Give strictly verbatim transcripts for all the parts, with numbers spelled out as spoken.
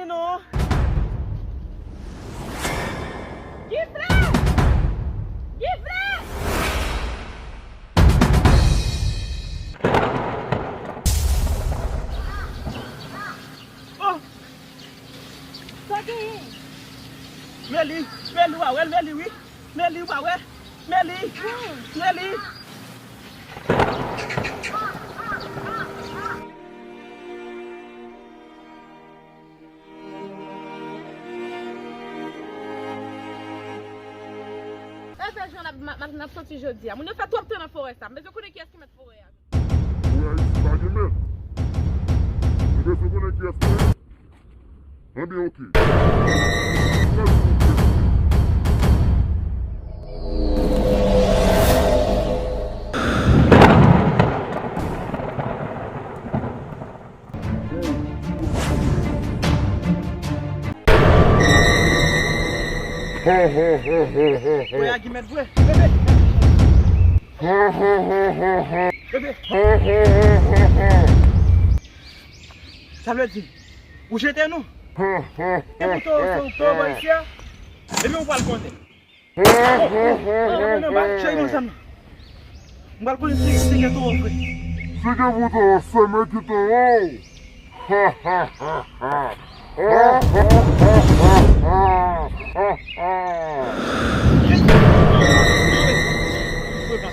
Non. Gifle! Gifle! Oh! Sa genyen? Meli, Meli, w a wè l, Meli, wi. Meli, w a wè. Meli! Meli! Sa fè jan n ap, n ap, n ap soti jodi a. Moun yo fè twòp tan nan forè sa. M bezwen konnen kiyès ki mèt forè a. Forè a isi pa gen mèt. M bezwen konnen kiyès ki mèt. Enben, oke. Frè a ki mèt vre. Bebe. Bebe. Sa vle di, ou jete nou? Epi to, to, to, bò isi a? Epi ou pral konnen. Mwen nan bal, cheri, mwen zam nan. M pral konnen si, si gen towo vre. Si gen pou towo, se mwen ki towo.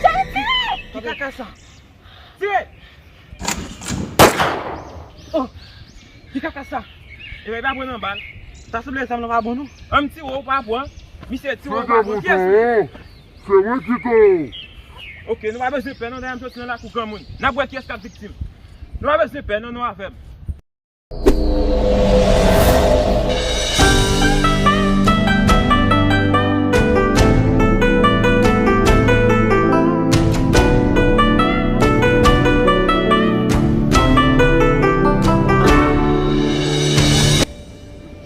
Cheri, tire! Ki kaka sa? Tire! Oh! Ki kaka sa? Ebyen, pa pran nan bal. Ta sanble zam nan pa bon, non. An m tire w pa pran. Misye tire w pa pran. Kiyès li? Se mwen ki towo. Ok, nou pa bezwen pè, non. Dayè m soti nan lakou granmoun. N ap wè kiyès k ap viktim. Nou pa bezwen pè, non, non, avè m.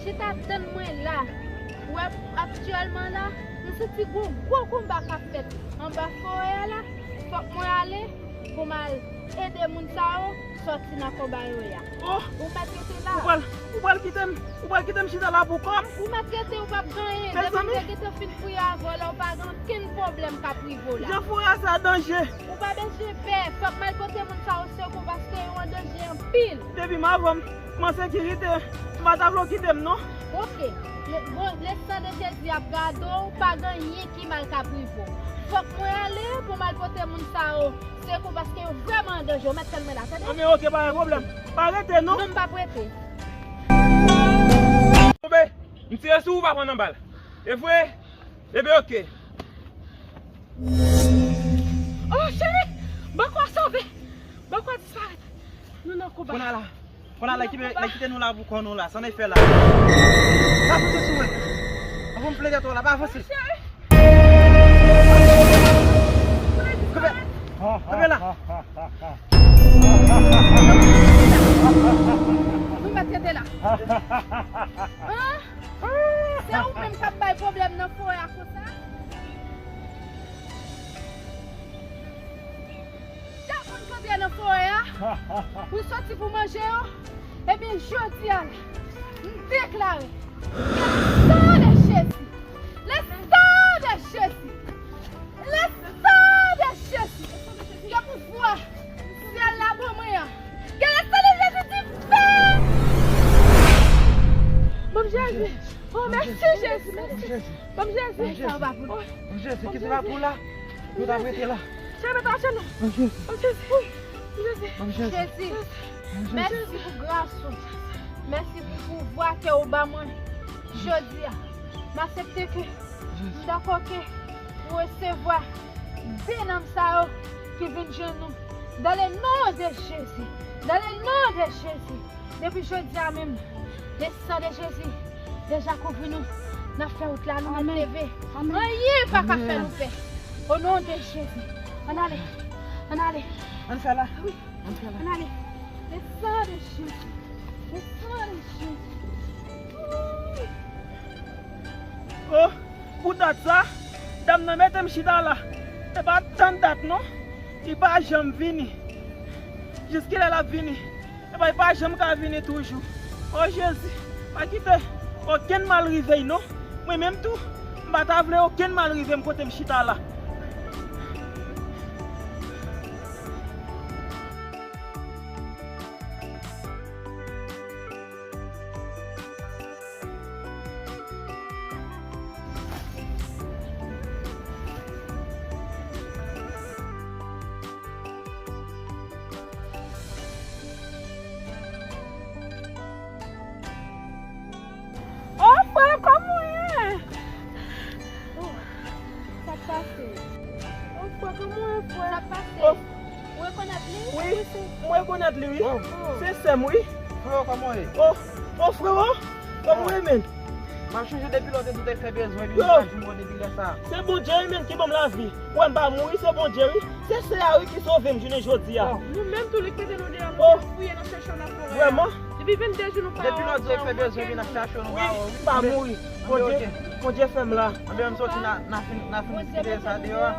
Chita tann mwen la. Ou wè aktyèlman la, m santi gon gwo konba k ap fèt anba forè a la. Fòk mwen ale pou m al ede moun sa yo sòti nan konba yo ye a. Oh! Ou mèt rete la. Ou pral, ou pral kite m, ou pral kite m chita la pou kò m? Ou mèt rete, ou p ap gen anyen. Depi m te gentan fin priye avè w la, ou pa gen okenn pwoblèm k ap rive w la. Jan forè a sa danje. Ou pa bezwen pè. Fòk m al pote moun sa yo sekou paske yo an danje anpil. Depi m avè w, m an sekirite. M pa ta vle w kite m, non. Ok. Le, bon, le san de Jezi ap gade w, pa gen anyen ki mal k ap rive w. Fòk mwen ale pou m al pote moun sa yo sekou paske yo vrèman an danje. Ou mèt tann mwen la, tande? Anben, ok, pa gen pwoblèm. Pa rete, non. Non, m p ap rete. Tonbe, m tire sou ou, pa pran nan bal. E vre? Ebyen, ok. Oh, cheri! Bòkò a sove! Bòkò a disparèt! Nou nan konba. Kounye a la, kounye a la, kite, kite nou la pou kò nou la, sa n ap fè la. Pa avanse sou mwen. Avan m plede tò la, pa avanse. Cheri! Kanpe! Kanpe la! Nou mèt rete la. An? Se ou menm k ap bay pwoblèm nan forè a konsa? Chak moun k antre nan forè a pou soti pou manje yo, ebyen, jodi a la, m deklare, ke le sang de Jésus, le sang de Jésus, le sang de Jésus, ke pouvwa syèl la ban mwen an, ke le sang de Jésus divin! Ban m Jezi! Oh, mèsi, Jezi, mèsi! Ban m Jezi! Ban m Jezi! Ban m Jezi, ki se pa pou la, nou t ap rete la. Chè, mèt achte nou. Ban m Jezi! Ban m Jezi! Ban m Jezi! Jezi, mèsi pou gras ou. Mèsi pou pouvwa ke ou ban mwen. Jodi a, m aksepte ke m dakò ke pou resevwa de nanm sa yo ki vin jwenn nou. Dans le nom de Jésus. Dans le nom de Jésus. Depi jodi a menm, le sang de Jésus deja kouvri nou. N ap fè wout la, nou mèt leve. Anyen pa ka fè nou pè. Au nom de Jésus. Ann ale. Ann ale. Ann fè la. Wi. Ann fè la. Ann ale. Le sang de Jésus. Le sang de Jésus. Oh, pou dat sa, dam nan mete m chita la. E pa tann dat non. Li pa janm vini. Jiskilè l ap vini? Epa, li pa janm ka vini toujou. Oh Jezi, Pa kite okenn mal rive y non. Mwen menm tou, m pa ta vle okenn mal rive m kote m chita la. O frè, kòman w ye? O, sa k pase? O frè, kòman w ye, frè? Sa k pase? O, ou rekonèt li? Wi, m rekonèt li, wi. O. Se sè m, wi. Frè, kòman w ye? O, o, frè, o, kòman w ye, menn? M ap chonje depi lòt jou te fè bezwen vin nan kay mwen depi lè sa. Se Bondye, wi, menn, ki ban m lavi. Ou wè m pa mouri, se Bondye, wi. Se sè a, wi, ki sove m jounen jodi a. Nou menm tou, li k mete nou deyò, nou te fouye nan chèche w nan forè a. Vrèman? Depi vennde jou nou pa wè w. Depi lòt jou fè bezwen vin ap chache w, nou pa wè w. Wi, m pa mouri. Bondye, Bondye fè m la. Anben, ann soti, n a, n a fin, n a fin diskite sa deyò a.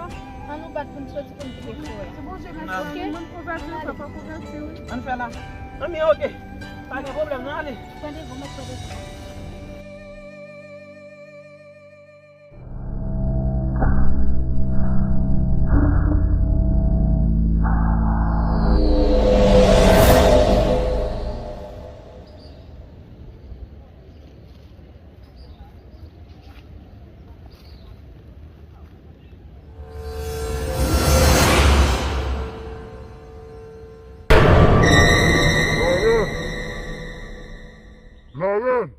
Ann nou bat pou n soti pou n kite forè a. Se Bondye mèsi. Oke? Mwen konvèti, papa konvèti, wi. Ann fè la. Anben, oke. Pa gen pwoblèm, non, ale. Pran devan, mèt pran devan. Larèn! Larèn!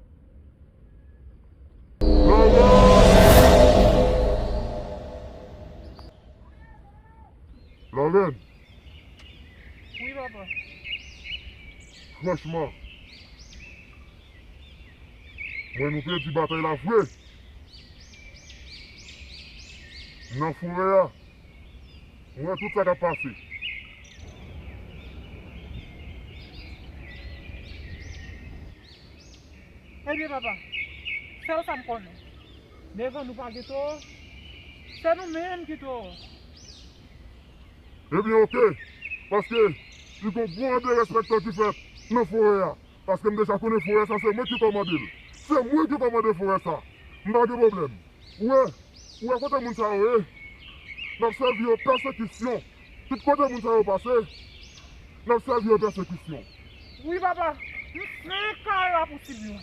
Larèn! Larèn! Wi, papa. Franchman, mwen, nou pèdi batay la vre. Nan forè a, mwen, tout sa k ap pase. Ebyen, papa, sèl sa m konnen. Devan nou pa gen towo. Se nou menm ki towo. Ebyen, oke. Paske li gon gwo derespektan ki fèt nan forè a. Paske m deja konnen forè sa, se mwen ki kòmande l. Se mwen ki kòmande forè sa. M pa gen pwoblèm. Ou wè, ou wè kote moun sa yo ye? N ap sèvi yo pèsekisyon. Tout kote moun sa yo pase, n ap sèvi yo pèsekisyon. Wi, papa, m fenk kare a pou Silvyo.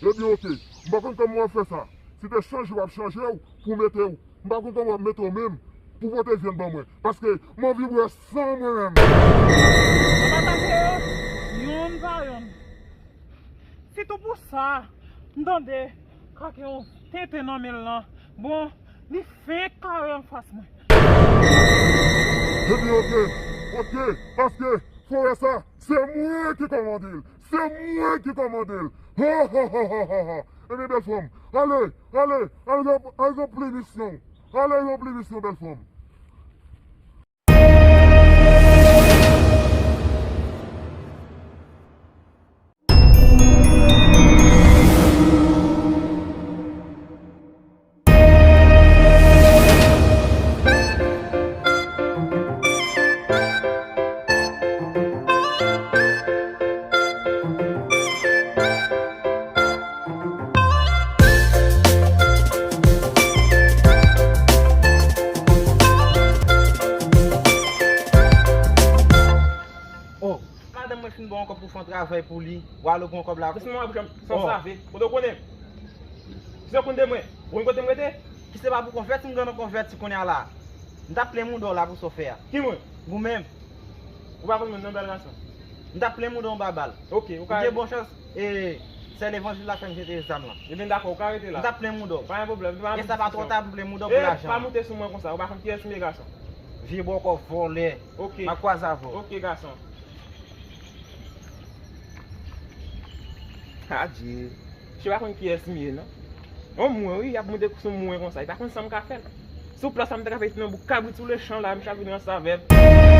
Ebyen, oke. M pa konn kòman w ap fè sa. Si te chanje w ap chanje w pou mete w, m pa konn kòman w ap mete w menm pou pote vyann ban mwen. Paske m anvi bwè san mwen menm. Papa, sa se yo, yonn pa yonn. Sitou pou sa, m tande kake yon tenten nan men l lan. Bon, li fenk kare anfas mwen. Ebyen, oke, oke, paske forè sa, se mwen ki kòmande l. Se mwen ki kòmande l. Ho, ho, ho. Ebyen, bèl fanm, ale, ale, al ranp-, al ranpli misyon w. Ale ranpli misyon w, bèl fanm. Oh, madanm mwen fin ba w yon kòb pou fè yon travay pou li. W ale w pran kòb la. Mwen se mwen ap janm san save. Kote w konnen? Kisa w konn de mwen? Ou konn kote m rete? Ki se pa pou konvèti m gen nan konvèti kounye a la. M t ap plen mouda w la pou sa w fè a. Ki mwen? Ou menm. Ou pa konn mwen non, bèl gason. M t ap plen mouda w anba bal. Ok, ou ka rete. Ou gen bon chans, e, sè levanjil la fè m jete zam lan. Ebyen dakò, ou ka rete la. M t ap plen mouda w. Pa gen pwoblèm. E sa pa twò ta pou plen mouda w pou lajan. Pa moute sou mwen konsa, ou pa konn kiyès m ye, gason. Vye bòkò vòlè. Ok. M ap kwaze avè w. Ok, gason. Adye. Misye pa konn kiyès m ye, non. Yon mwen, wi, y ap moute sou mwen konsa. Li pa konn sa m ka fè l. Sou plas la, m ta ka fè nan bouk kabrit sou lechan la, misye ap vin ranse avè m.